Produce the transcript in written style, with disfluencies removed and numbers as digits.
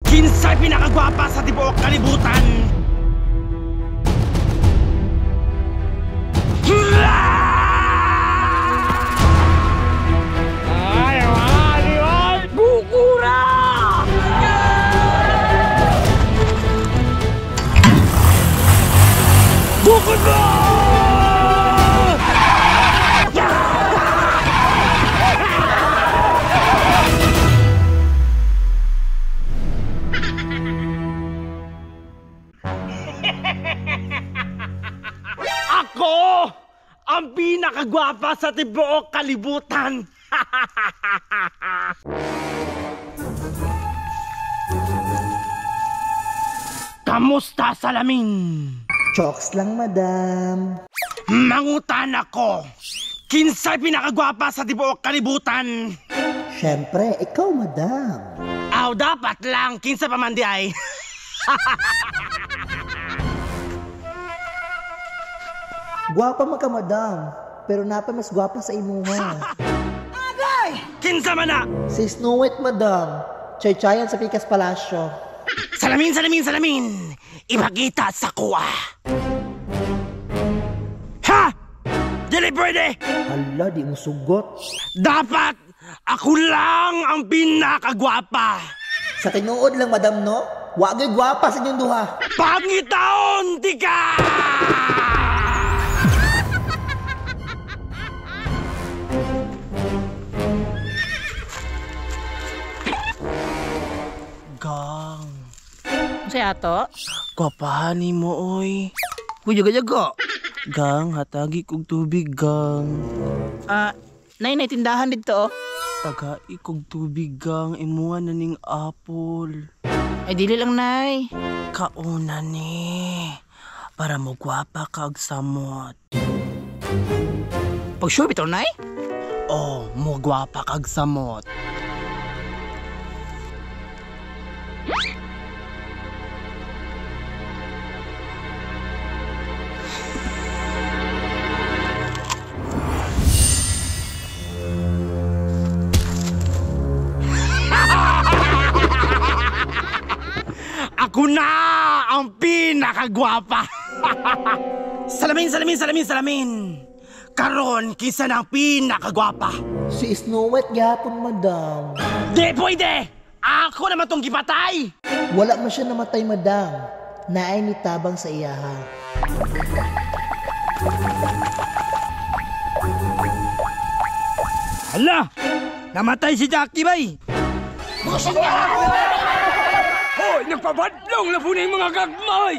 Kinsay pinakagwapa sa tibuok kalibutan? Ay, ay, bukura! Bukod mo! Ako ang pinakagwapa sa tibuok kalibutan. Kamusta, salamin? Chokes lang, madam. Mangutan ako. Kinsay pinakagwapa sa tibuok kalibutan? Siyempre, ikaw, madam. Aw, dapat lang. Kinsa pa man di ay. Gwapa man ka, madam. Pero napa mas gwapa sa imuha. Agay! Kinsa man na? Si Snow White, madam. Chay-chayan sa Pikas Palacio. Salamin, salamin, salamin! Ipakita sa kuwa! Ha! Dili pwede! Hala, di mo sugot. Dapat ako lang ang pinakagwapa! Sa tinuod lang, madam, no? Wagay gwapa sa inyong duha. Pangitaon, di ka! Gang. Unsay ato? Gwapahan ni mo, oy. Uy, yaga-yaga. Gang, hatagi kog tubig, gang. Nay, nay, tindahan dito, oh. Tagai kog tubig, gang. Imuha na ning apple. Ay, dili lang, nay. Kauna ni. Para mo gwapa kag samot. Pag sure bitaw, nay? Oh, mo gwapa kag samot. Ako na ang pinakagwapa. Salamin, salamin, salamin, salamin. Karon kinsa na ang pinakagwapa? Si Snow White gihapon, madam. Di pwede! Ako naman tong gipatay! Wala man siya namatay, madam. Naay ni tabang sa iyaha. Hala! Namatay si Jackie bay! Hoy, nagpabadlong na po na yung mga gagmay!